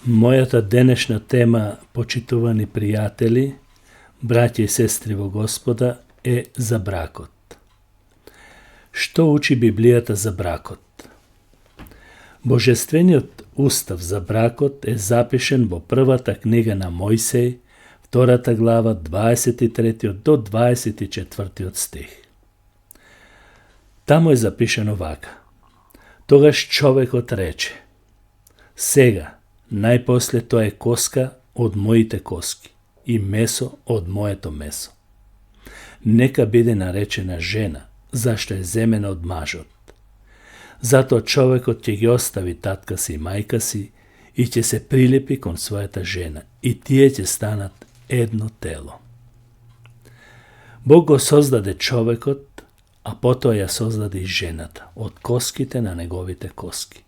Мојата денешна тема, почитувани пријатели, браќа и сестри во Господа, е за бракот. Што учи Библијата за бракот? Божествениот устав за бракот е запишен во првата книга на Мојсеј, 2 глава, 23 до 24 стих. Таму е запишено вака. Тогаш човекот рече: сега, најпосле тоа е коска од моите коски и месо од моето месо. Нека биде наречена жена, зашто е земена од мажот. Затоа човекот ќе ги остави татка си и мајка си и ќе се прилепи кон својата жена и тие ќе станат едно тело. Бог го создаде човекот, а потоа ја создаде и жената од коските на неговите коски.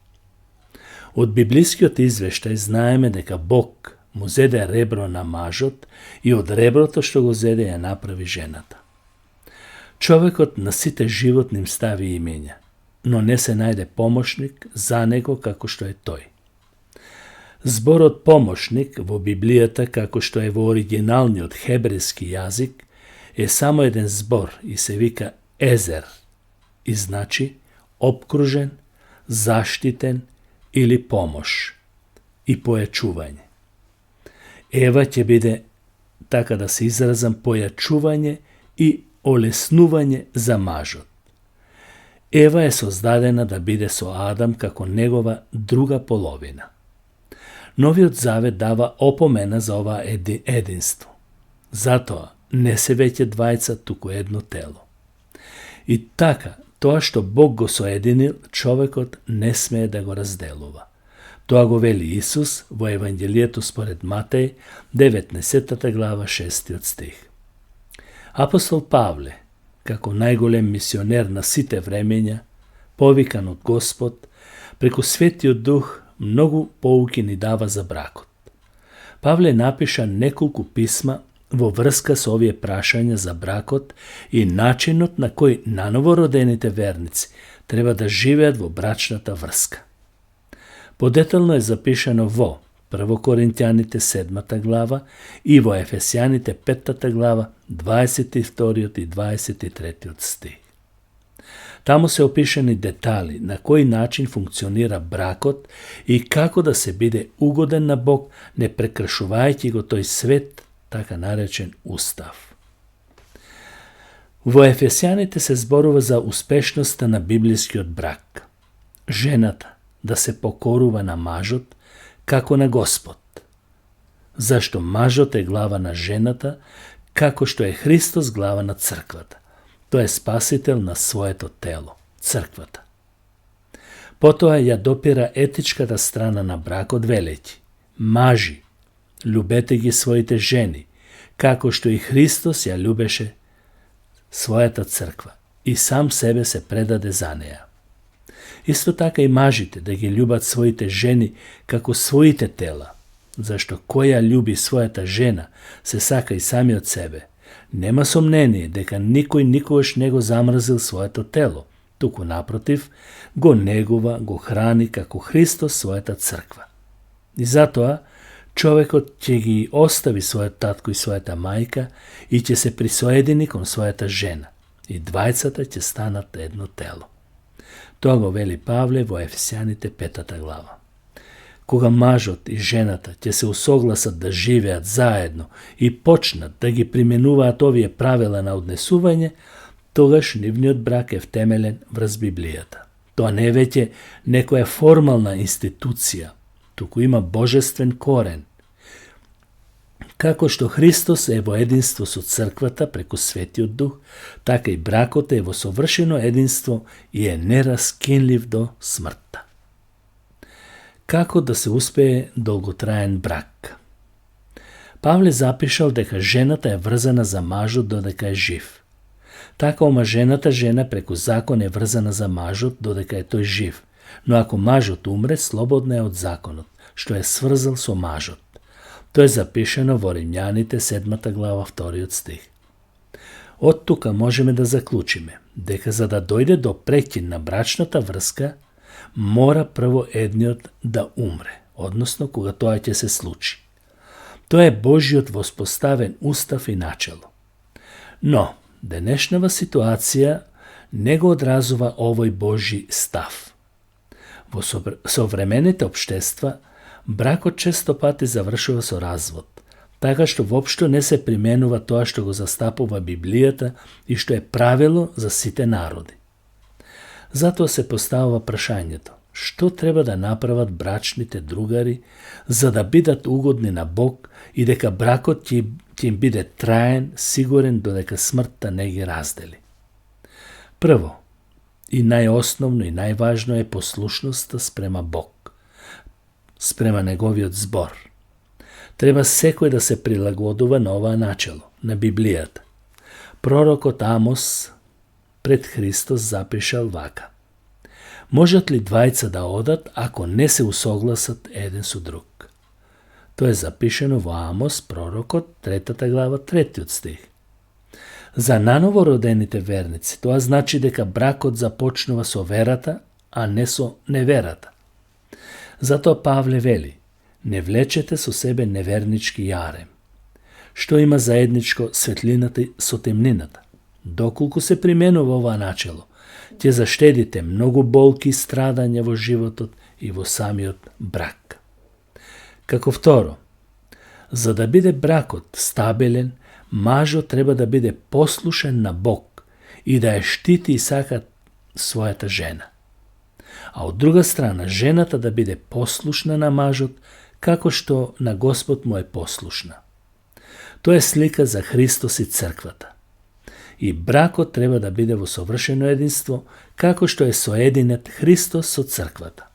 Од библискиот извештај знаеме дека Бог му зеде ребро на мажот и од реброто што го зеде ја направи жената. Човекот на сите животни им стави имења, но не се најде помошник за него како што е тој. Зборот помошник во Библијата, како што е во оригиналниот хебрејски јазик, е само еден збор и се вика езер и значи обкружен, заштитен или помош и појачување. Ева ќе биде, така да се изразам, појачување и олеснување за мажот. Ева е создадена да биде со Адам како негова друга половина. Новиот завет дава опомена за ова единство. Затоа не се веќе двајца, туку едно тело. И така, тоа што Бог го соединил, човекот не смее да го разделува. Тоа го вели Исус во Евангелието според Матеј, 19 глава, 6 стих. Апостол Павле, како најголем мисионер на сите времења, повикан од Господ, преку Светиот Дух многу поуки ни дава за бракот. Павле напиша неколку писма во врска со овие прашања за бракот и начинот на кој нановородените верници треба да живеат во брачната врска. Подетелно е запишано во 1 Коринќаните 7 глава и во Ефесјаните 5 глава 22 и 23 стих. Таму се опишани детали на кој начин функционира бракот и како да се биде угоден на Бог, не прекршувајќи го тој свет, така наречен устав. Во Ефесјаните се зборува за успешноста на библискиот брак. Жената да се покорува на мажот како на Господ. Зашто мажот е глава на жената, како што е Христос глава на црквата. Тој е спасител на своето тело, црквата. Потоа ја допира етичката страна на бракот велејќи: мажи, љубете ги своите жени, како што и Христос ја љубеше својата црква и сам себе се предаде за неја. Исто така и мажите да ги љубат своите жени како своите тела, зашто кој ја љуби својата жена, се сака и самиот себе. Нема сомнение дека никој никогаш не го замрзил своето тело, туку напротив, го негува, го храни како Христос својата црква. И затоа, човекот ќе ги остави својот татко и својата мајка и ќе се присоедини кон својата жена, и двајцата ќе станат едно тело. Тоа го вели Павле во Ефесјаните 5 глава. Кога мажот и жената ќе се усогласат да живеат заедно и почнат да ги применуваат овие правила на однесување, тогаш нивниот брак е втемелен врз Библијата. Тоа не е веќе некоја формална институција, туку има божествен корен. Како што Христос е во единство со црквата преку Светиот Дух, така и бракот е во совршено единство и е нераскинлив до смртта. Како да се успее долготраен брак? Павле запишал дека жената е врзана за мажот додека е жив. Така омажената жена преку закон е врзана за мажот додека е тој жив, но ако мажот умре, слободна е од законот, што е сврзал со мажот. Тоа е запишено во Римјаните 7 глава 2 стих. Од тука можеме да заклучиме дека за да дојде до прекин на брачната врска, мора прво едниот да умре, односно кога тоа ќе се случи. Тоа е Божиот воспоставен устав и начело. Но, денешнава ситуација не го одразува овој Божи став. Во современите општества, бракот често пати завршува со развод, така што воопшто не се применува тоа што го застапува Библијата и што е правило за сите народи. Затоа се поставува прашањето, што треба да направат брачните другари за да бидат угодни на Бог и дека бракот ќе им биде траен, сигурен додека смртта не ги раздели. Прво, и најосновно и најважно е послушноста спрема Бог, спрема Неговиот збор. Треба секој да се прилагодува на оваа начело, на Библијата. Пророкот Амос пред Христос запишал вака: можат ли двајца да одат ако не се усогласат еден со друг? Тоа е запишено во Амос, пророкот, 3 глава, 3 стих. За наново родените верници, тоа значи дека бракот започнува со верата, а не со неверата. Затоа Павле вели: не влечете со себе невернички јарем. Што има заедничко светлината со темнината? Доколку се применува оваа начело, ќе заштедите многу болки и страдања во животот и во самиот брак. Како второ, за да биде бракот стабилен, мажот треба да биде послушен на Бог и да ја штити и сака својата жена. А од друга страна, жената да биде послушна на мажот, како што на Господ му е послушна. Тоа е слика за Христос и црквата. И бракот треба да биде во совршено единство, како што е соединет Христос со црквата.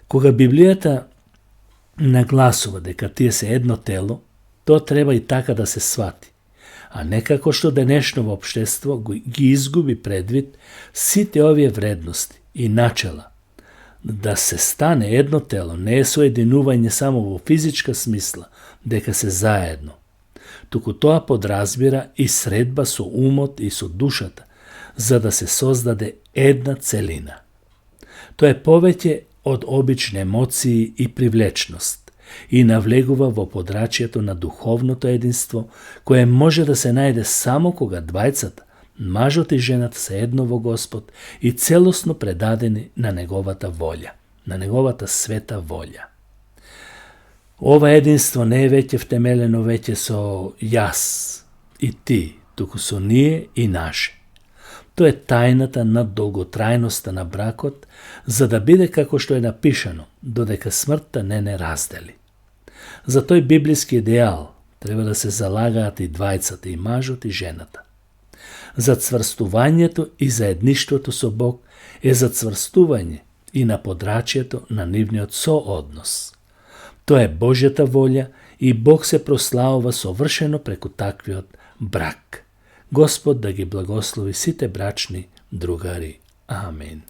Кога Библијата нагласува дека тие се едно тело, тоа треба и така да се свати, а не како што денешно во општество ги изгуби предвид сите овие вредности и начела. Да се стане едно тело не е соединување само во физичка смисла, дека се заедно, туку тоа подразбира и средба со умот и со душата, за да се создаде една целина. Тоа е повеќе од обични емоции и привлечност и навлегува во подрачјето на духовното единство, кое може да се најде само кога двајцата, мажот и жената, се едно во Господ и целосно предадени на Неговата волја, на Неговата света волја. Ова единство не е веќе втемелено веќе со јас и ти, туку со ние и наше. Тоа е тајната на долготрајноста на бракот, за да биде како што е напишано, додека смртта не раздели. За тој библиски идеал треба да се залагаат и двајцата, и мажот и жената. Зацврстувањето и заедништвото со Бог е зацврстување и на подрачјето на нивниот сооднос. Тоа е Божјата волја и Бог се прославува совршено преку таквиот брак. Господ да ги благослови сите брачни другари. Амин.